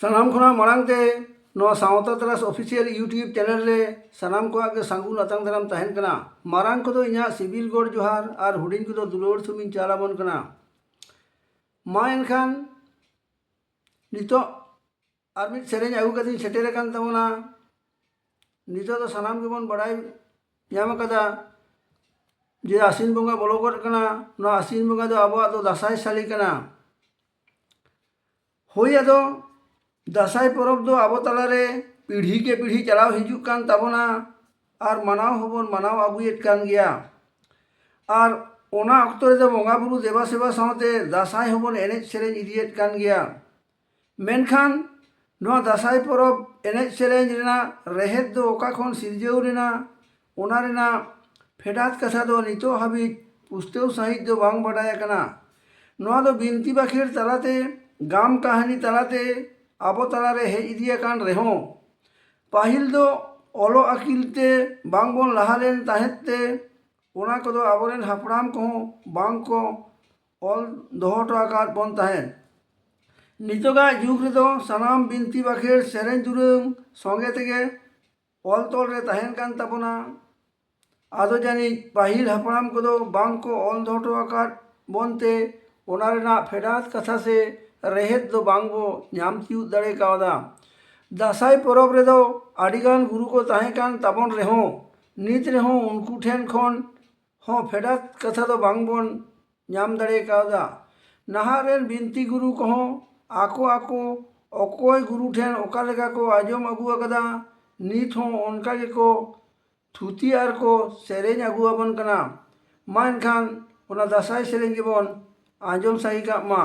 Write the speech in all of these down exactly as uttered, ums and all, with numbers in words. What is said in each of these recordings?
ᱥᱟᱱᱟᱢ ᱠᱷᱚᱱᱟᱜ ᱢᱟᱲᱟᱝ ᱛᱮ ᱱᱚᱣᱟ ᱥᱟᱶᱛᱟ ᱛᱟᱨᱟᱥ ᱚᱯᱷᱤᱥᱤᱭᱟᱞ YouTube ᱪᱮᱱᱮᱞ ᱨᱮ ᱥᱟᱱᱟᱢ ᱠᱚᱣᱟᱜ ᱜᱮ ᱥᱟᱹᱜᱩᱱ ᱟᱛᱟᱝ ᱫᱟᱨᱟᱢ ᱛᱟᱦᱮᱱ ᱠᱟᱱᱟ᱾ ᱢᱟᱨᱟᱝ ᱠᱚᱫᱚ ᱤᱧᱟᱹᱜ ᱥᱤᱵᱤᱞ ᱜᱚᱰ ᱡᱚᱦᱟᱨ ᱟᱨ ᱦᱩᱰᱤᱧ ᱠᱚᱫᱚ ᱫᱩᱞᱟᱹᱲ ᱥᱩᱢᱤᱧ ᱪᱟᱞ ᱟᱵᱚᱱ ᱠᱟᱱᱟ᱾ ᱢᱟ ᱮᱱᱠᱷᱟᱱ ᱱᱤᱛᱚᱜ ᱟᱨ ᱢᱤᱫ ᱥᱮᱨᱮᱧ ᱟᱹᱜᱩ ᱠᱟᱛᱮᱧ ᱥᱮᱴᱮᱨ ᱟᱠᱟᱱ ᱛᱟᱵᱚᱱᱟ᱾ ᱱᱤᱛᱚᱜ ᱫᱚ ᱥᱟᱱᱟᱢ ᱜᱮᱵᱚᱱ ᱵᱟᱲᱟᱭ ᱧᱟᱢ ᱟᱠᱟᱫᱟ ᱡᱮ ᱟᱥᱤᱱ ᱵᱚᱸᱜᱟ ᱵᱚᱞᱚ ᱜᱚᱫ ᱠᱟᱱᱟ᱾ ᱱᱚᱣᱟ ᱟᱥᱤᱱ ᱵᱚᱸᱜᱟ ᱫᱚ ᱟᱵᱚᱣᱟᱜ ᱫᱚ ᱫᱟᱸᱥᱟᱭ ᱥᱟᱞᱮ ᱠᱟᱱᱟ᱾ ᱦᱳᱭ, ᱟᱫᱚ ᱫᱟᱸᱥᱟᱭ ᱯᱚᱨᱚᱵᱽ ᱫᱚ ᱟᱵᱚ ᱛᱟᱞᱟᱨᱮ ᱯᱤᱲᱦᱤ ᱠᱮ ᱯᱤᱲᱦᱤ ᱪᱟᱞᱟᱣ ᱦᱤᱡᱩᱜ ᱠᱟᱱ ᱛᱟᱵᱚᱱᱟ ᱟᱨ ᱢᱟᱱᱟᱣ ᱦᱚᱸᱵᱚᱱ ᱢᱟᱱᱟᱣ ᱟᱹᱜᱩᱭᱮᱫ ᱠᱟᱱ ᱜᱮᱭᱟ᱾ ᱟᱨ ᱚᱱᱟ ᱚᱠᱛᱚ ᱨᱮᱫᱚ ᱵᱚᱸᱜᱟ ᱵᱩᱨᱩ ᱫᱮᱵᱟ ᱥᱮᱵᱟ ᱥᱟᱶᱛᱮ ᱫᱟᱸᱥᱟᱭ ᱦᱚᱸᱵᱚᱱ ᱮᱱᱮᱡ ᱥᱮᱨᱮᱧ ᱤᱫᱤᱭᱮᱫ ᱠᱟᱱ ᱜᱮᱭᱟ᱾ ᱢᱮᱱᱠᱷᱟᱱ ᱱᱚᱣᱟ ᱫᱟᱸᱥᱟᱭ ᱯᱚᱨᱚᱵᱽ ᱮᱱᱮᱡ ᱥᱮᱨᱮᱧ ᱨᱮᱱᱟᱜ ᱨᱮᱦᱮᱫ ᱫᱚ ᱚᱠᱟ ᱠᱷᱚᱱ ᱥᱤᱨᱡᱟᱹᱣ ᱞᱮᱱᱟ, ᱚᱱᱟ ᱨᱮᱱᱟᱜ ᱯᱷᱮᱰᱟᱛ ᱠᱟᱛᱷᱟ ᱫᱚ ᱱᱤᱛᱚᱜ ᱦᱟᱹᱵᱤᱡ ᱯᱩᱥᱴᱟᱹᱣ ᱥᱟᱺᱦᱤᱡ ᱫᱚ ᱵᱟᱝ ᱵᱟᱰᱟᱭ ᱟᱠᱟᱱᱟ᱾ ᱱᱚᱣᱟ ᱫᱚ ᱵᱤᱱᱛᱤ ᱵᱟᱠᱷᱮᱲ ᱛᱟᱞᱟᱛᱮ, ᱜᱟᱢ ᱠᱟᱹᱦᱱᱤ ᱛᱟᱞᱟᱛᱮ ᱟᱵᱚ ᱛᱟᱞᱟᱨᱮ ᱦᱮᱡ ᱤᱫᱤ ᱟᱠᱟᱱ ᱨᱮᱦᱚᱸ, ᱯᱟᱹᱦᱤᱞ ᱫᱚ ᱚᱞᱚᱜ ᱟᱹᱠᱤᱞ ᱛᱮ ᱵᱟᱝᱵᱚᱱ ᱞᱟᱦᱟ ᱞᱮᱱ ᱛᱟᱦᱮᱸᱫ ᱛᱮ, ᱚᱱᱟ ᱠᱚᱫᱚ ᱟᱵᱚᱨᱮᱱ ᱦᱟᱯᱲᱟᱢ ᱠᱚᱦᱚᱸ ᱵᱟᱝ ᱠᱚ ᱚᱞ ᱫᱚᱦᱚ ᱦᱚᱴᱚ ᱟᱠᱟᱫ ᱵᱚᱱ ᱛᱟᱦᱮᱸᱫ᱾ ᱱᱤᱛᱚᱜᱟᱜ ᱡᱩᱜᱽ ᱨᱮᱫᱚ ᱥᱟᱱᱟᱢ ᱵᱤᱱᱛᱤ ᱵᱟᱠᱷᱮᱲ, ᱥᱮᱨᱮᱧ ᱫᱩᱨᱟᱹᱝ ᱥᱚᱸᱜᱮ ᱛᱮᱜᱮ ᱚᱞ ᱛᱚᱞ ᱨᱮ ᱛᱟᱦᱮᱱ ᱠᱟᱱ ᱛᱟᱵᱚᱱᱟ᱾ ᱟᱫᱚ ᱡᱟᱹᱱᱤᱡ ᱯᱟᱹᱦᱤᱞ ᱦᱟᱯᱲᱟᱢ ᱠᱚᱫᱚ ᱵᱟᱝ ᱠᱚ ᱚᱞ ᱫᱚᱦᱚ ᱦᱚᱴᱚ ᱟᱠᱟᱫ ᱵᱚᱱᱛᱮ, ᱚᱱᱟ ᱨᱮᱱᱟᱜ ᱯᱷᱮᱰᱟᱛ ᱠᱟᱛᱷᱟ ᱥᱮ ᱨᱮᱦᱮᱫ ᱫᱚ ᱵᱟᱝ ᱵᱚ ᱧᱟᱢ ᱛᱤᱭᱳᱜ ᱫᱟᱲᱮ ᱠᱟᱣᱫᱟ᱾ ᱫᱟᱸᱥᱟᱭ ᱯᱚᱨᱚᱵᱽ ᱨᱮᱫᱚ ᱟᱹᱰᱤᱜᱟᱱ ᱜᱩᱨᱩ ᱠᱚ ᱛᱟᱦᱮᱸ ᱠᱟᱱ ᱛᱟᱵᱚᱱ ᱨᱮᱦᱚᱸ, ᱱᱤᱛ ᱨᱮᱦᱚᱸ ᱩᱱᱠᱩ ᱴᱷᱮᱱ ᱠᱷᱚᱱ ᱦᱚᱸ ᱯᱷᱮᱰᱟᱛ ᱠᱟᱛᱷᱟ ᱫᱚ ᱵᱟᱝ ᱵᱚᱱ ᱧᱟᱢ ᱫᱟᱲᱮ ᱠᱟᱣᱫᱟ᱾ ᱱᱟᱦᱟᱜ ᱨᱮᱱ ᱵᱤᱱᱛᱤ ᱜᱩᱨᱩ ᱠᱚᱦᱚᱸ ᱟᱠᱚ ᱟᱠᱚ ᱚᱠᱚᱭ ᱜᱩᱨᱩ ᱴᱷᱮᱱ ᱚᱠᱟ ᱞᱮᱠᱟ ᱠᱚ ᱟᱸᱡᱚᱢ ᱟᱹᱜᱩ ᱟᱠᱟᱫᱟ, ᱱᱤᱛ ᱦᱚᱸ ᱚᱱᱠᱟ ᱜᱮᱠᱚ ᱛᱷᱩᱛᱤ ᱟᱨ ᱠᱚ ᱥᱮᱨᱮᱧ ᱟᱹᱜᱩ ᱟᱵᱚᱱ ᱠᱟᱱᱟ᱾ ᱢᱟ ᱮᱱᱠᱷᱟᱱ ᱚᱱᱟ ᱫᱟᱸᱥᱟᱭ ᱥᱮᱨᱮᱧ ᱜᱮᱵᱚᱱ ᱟᱸᱡᱚᱢ ᱥᱟᱸᱜᱮ ᱠᱟᱜ ᱢᱟ᱾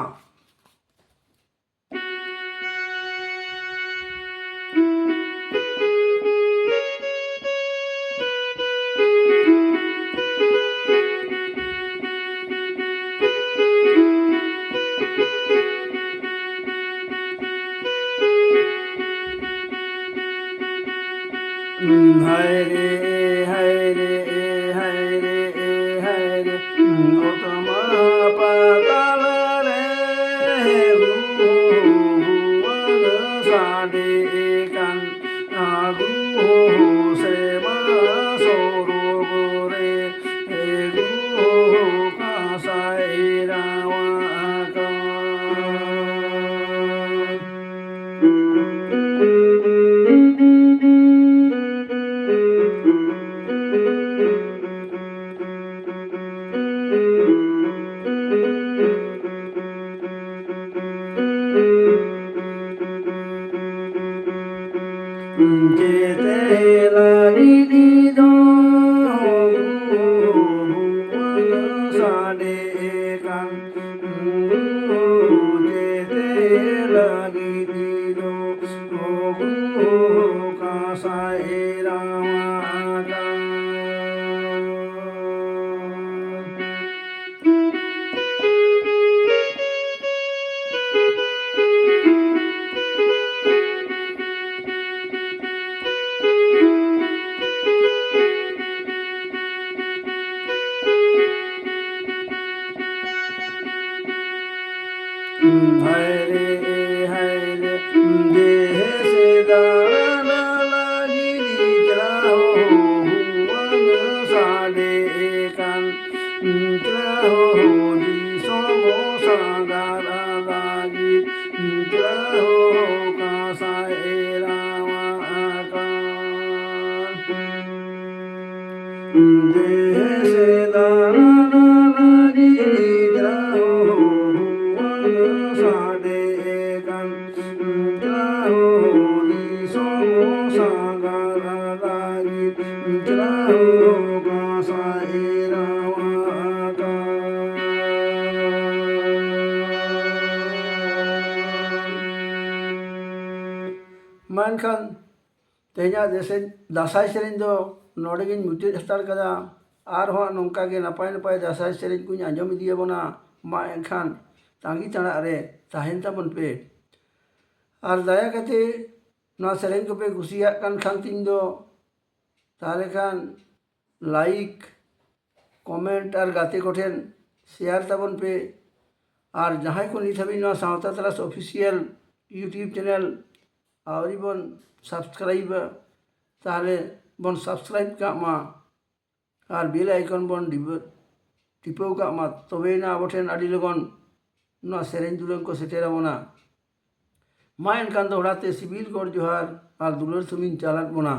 ᱦᱟᱭ ᱨᱮ, ᱦᱟᱭ ᱨᱮ, ᱦᱟᱭ ᱨᱮ, ᱦᱟᱭ ᱨᱮ, ᱚᱛᱢᱟ ᱯᱟᱛᱟᱞ ᱨᱮ ᱦᱩᱣᱟᱹ ᱪᱮᱛᱮ ᱞᱟᱹᱜᱤᱫ ᱫᱚ ᱥᱟᱰᱮ ᱠᱟᱱ ᱪᱮᱛᱮ ᱞᱟᱹᱜᱤᱫ ᱫᱚ ᱠᱟᱸᱥᱟᱭ ᱨᱟᱢᱟ ᱠᱟᱱ᱾ ᱦᱟᱭ ᱨᱮ, ᱦᱟᱭ ᱨᱮ, ᱫᱮᱥ ᱫᱟᱬᱟᱱ ᱞᱟᱹᱜᱤᱫ ᱪᱟᱞᱟᱣ ᱦᱩᱣᱟᱹᱝ ᱥᱟᱰᱮ ᱠᱟᱱ᱾ ᱪᱟᱞᱟᱣ ᱫᱤᱥᱚᱢ ᱥᱟᱸᱜᱷᱟᱨ ᱞᱟᱹᱜᱤᱫ ᱪᱟᱞᱟᱣ ᱠᱟᱸᱥᱟᱭ ᱨᱟᱢᱟ ᱠᱟᱱ᱾ ᱫᱮᱥ ᱫᱟᱬᱟᱱ ᱞᱟᱹᱜᱤᱫ ᱪᱟᱞᱟᱣ ᱦᱩᱣᱟᱹᱝ ᱥᱟᱰᱮ ᱠᱟᱱ᱾ ᱪᱟᱞᱟᱣ ᱫᱤᱥᱚᱢ ᱥᱟᱸᱜᱷᱟᱨ ᱞᱟᱹᱜᱤᱫ ᱪᱟᱞᱟᱣ ᱠᱟᱸᱥᱟᱭ ᱨᱟᱢᱟ ᱠᱟᱱ᱾ ᱢᱟ ᱮᱱᱠᱷᱟᱱ ᱛᱮᱦᱮᱧᱟᱜ ᱫᱮᱥᱮ-, ᱫᱟᱸᱥᱟᱭ ᱥᱮᱨᱮᱧ ᱫᱚ ᱱᱚᱰᱮ ᱜᱤᱧ ᱢᱩᱪᱟᱹᱫ ᱦᱟᱛᱟᱲ ᱠᱟᱫᱟ᱾ ᱟᱨᱦᱚᱸ ᱱᱚᱝᱠᱟ ᱜᱮ ᱱᱟᱯᱟᱭ ᱱᱟᱯᱟᱭ ᱫᱟᱸᱥᱟᱭ ᱥᱮᱨᱮᱧ ᱠᱚᱧ ᱟᱸᱡᱚᱢ ᱤᱫᱤᱭᱟᱵᱚᱱᱟ᱾ ᱢᱟ ᱮᱱᱠᱷᱟᱱ ᱛᱟᱺᱜᱤ ᱛᱟᱲᱟᱜ ᱨᱮ ᱛᱟᱦᱮᱱ ᱛᱟᱵᱚᱱ ᱯᱮ᱾ ᱟᱨ ᱫᱟᱭᱟ ᱠᱟᱛᱮ ᱱᱚᱣᱟ ᱥᱮᱨᱮᱧ ᱠᱚᱯᱮ ᱠᱩᱥᱤᱭᱟᱜ ᱠᱟᱱ ᱠᱷᱟᱱ ᱛᱤᱧ ᱫᱚ ᱛᱟᱦᱚᱞᱮ ᱠᱷᱟᱱ like, comment ᱟᱨ ᱜᱟᱛᱮ ᱠᱚᱴᱷᱮᱱ share ᱛᱟᱵᱚᱱ ᱯᱮ᱾ ᱟᱨ ᱡᱟᱦᱟᱸᱭ ᱠᱚ ᱱᱤᱛ ᱦᱟᱹᱵᱤᱡ ᱱᱚᱣᱟ ᱥᱟᱶᱛᱟ ᱛᱟᱨᱟᱥ official YouTube channel ᱟᱹᱣᱨᱤ ᱵᱚᱱ subscribe ᱟ, ᱛᱟᱦᱚᱞᱮ ᱵᱚᱱ subscribe ᱠᱟᱜ ᱢᱟ ᱟᱨ bell icon ᱵᱚᱱ ᱰᱤᱵᱟᱹ-, ᱴᱤᱯᱟᱹᱣ ᱠᱟᱜ ᱢᱟ, ᱛᱚᱵᱮᱭᱮᱱᱟ ᱟᱵᱚ ᱴᱷᱮᱱ ᱟᱹᱰᱤ ᱞᱚᱜᱚᱱ ᱱᱚᱣᱟ ᱥᱮᱨᱮᱧ ᱫᱩᱨᱟᱹᱝ ᱠᱚ ᱥᱮᱴᱮᱨ ᱟᱵᱚᱱᱟ᱾ ᱢᱟ ᱮᱱᱠᱷᱟᱱ ᱫᱚᱦᱲᱟ ᱛᱮ ᱥᱤᱵᱤᱞ ᱜᱚᱰ ᱡᱚᱦᱟᱨ ᱟᱨ ᱫᱩᱞᱟᱹᱲ ᱛᱷᱩᱢᱤᱧ ᱪᱟᱞᱟᱫ ᱵᱚᱱᱟ᱾